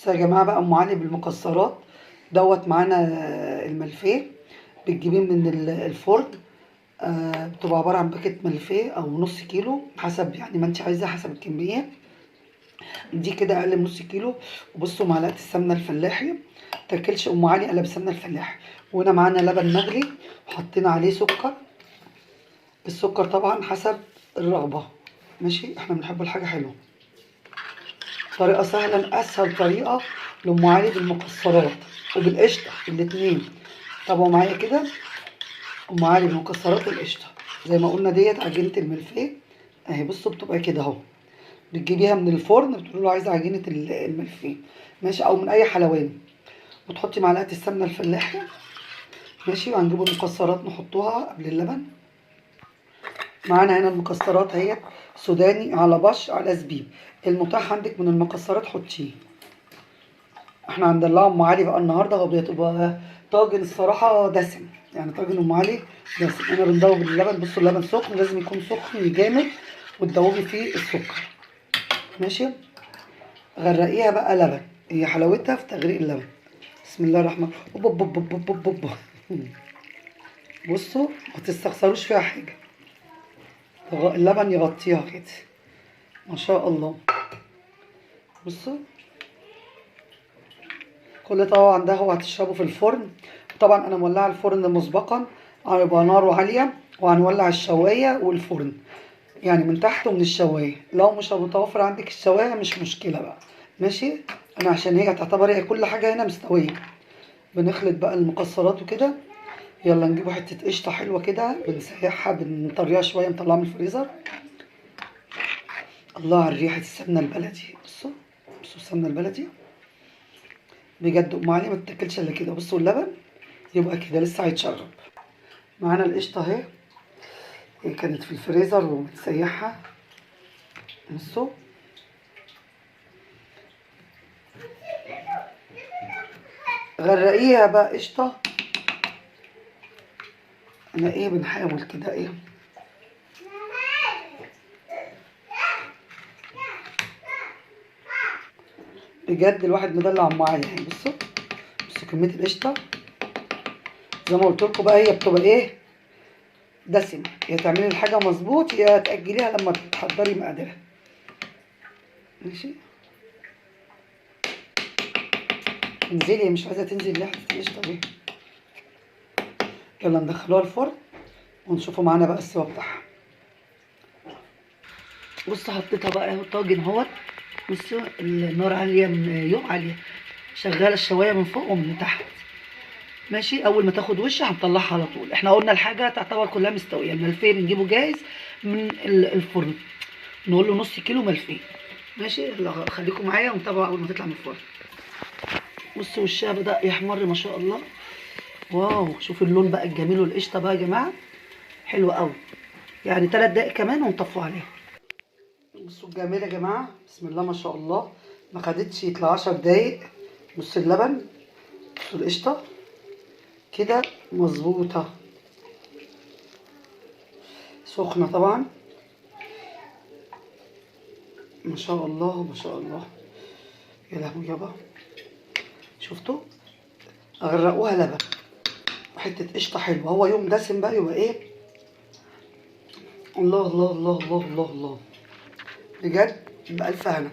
بس يا جماعة بقى ام علي بالمكسرات دوت معانا. الملفيه بتجيبيه من الفرن. بتبقى عبارة عن باكيت ملفيه او نص كيلو حسب يعني ما انت عايزه، حسب الكمية دي كده اقل من نص كيلو. وبصوا معلقه السمنة الفلاحي، تاكلش ام علي الا بسمنه الفلاحي. وهنا معانا لبن مغلي وحطينا عليه سكر، السكر طبعا حسب الرغبة، ماشي، احنا بنحب الحاجة حلوة. طريقه سهلة، اسهل طريقه لام علي بالمكسرات وبالقشطه الاتنين. طبعا معايا كده ام علي بالمكسرات والقشطه زي ما قلنا. ديت عجينه الملفيه اهي، بصوا بتبقى كده اهو، بتجيبيها من الفرن بتقولي له عايزه عجينه الملفيه، ماشي، او من اي حلواني، وتحطي معلقه السمنة الفلاحي، ماشي. وهنجيبوا المكسرات نحطوها قبل اللبن. معانا هنا المكسرات اهي، سوداني على بش على زبيب، المتاح عندك من المكسرات حطيه. احنا هندلعه ام علي بقى النهارده، هو بتبقى طاجن الصراحة دسم، يعني طاجن ام علي دسم. انا بندوب اللبن، بصوا اللبن سخن، لازم يكون سخن جامد، وتدوبي فيه السكر، ماشي. غرقيها بقى لبن، هي حلاوتها في تغريق اللبن. بسم الله الرحمن الرحيم. بوب بوب بوب بوب بوب. بصوا ما تستخسروش فيها حاجة، اللبن يغطيها كده ما شاء الله. بصوا كل طبعا ده هو هتشربه في الفرن. طبعا انا مولعه الفرن مسبقا، هيبقى ناره عالية، وهنولع الشوايه والفرن يعني من تحت ومن الشوايه. لو مش متوفر عندك الشوايه مش مشكلة بقى، ماشي. انا عشان هي تعتبر هي كل حاجة هنا مستوية. بنخلط بقى المكسرات وكده. يلا نجيبوا حتة قشطه حلوة كده، بنسيحها بنطريها شوية، نطلعها من الفريزر. الله على ريحه السمنة البلدي. بصوا بصوا السمنة البلدي بجد ام علي ما تاكلش الا كده. بصوا اللبن يبقى كده لسه هيتشرب. معانا القشطه اهي، هي كانت في الفريزر وبنسيحها. بصوا غرقيها بقى قشطه. انا ايه بنحاول كده ايه، بجد الواحد مدلع ام علي يعني. بصوا بصوا كمية القشطه زي ما قلت لكم بقى، هي بتبقى ايه دسمة، يا تعملي الحاجة مظبوط يا تاجليها لما تحضري مقاديرها، ماشي. انزلي، مش عايزه تنزل ريحه القشطه دي. يلا ندخلوها الفرن ونشوفوا معانا بقى السوا بتاعها. بصوا حطيتها بقى اهو الطاجن اهوت. بصوا النار عالية من يوم عالية، شغالة الشوايه من فوق ومن تحت، ماشي. اول ما تاخد وش هنطلعها على طول. احنا قلنا الحاجة تعتبر كلها مستوية. الملفيه بنجيبه جاهز من الفرن، نقول له نص كيلو ملفيه، ماشي. يلا خليكم معايا ونتابعوا اول ما تطلع من الفرن. بصوا وشها بدا يحمر ما شاء الله، واو. شوفوا اللون بقى الجميل والقشطه بقى يا جماعة، حلو قوي. يعني 3 دقايق كمان ونطفوا عليها. بصوا الجميل يا جماعة، بسم الله ما شاء الله، ما خدتش يطلع 10 دقايق. بصوا اللبن، بصوا القشطه كده مظبوطة، سخنة طبعا، ما شاء الله ما شاء الله. يا لهوي يابا، شفتوا؟ غرقوها لبن وحتة قشطه حلوة. هو يوم دسم بقى يبقى ايه، الله الله الله الله الله الله، بجد بألف هنا.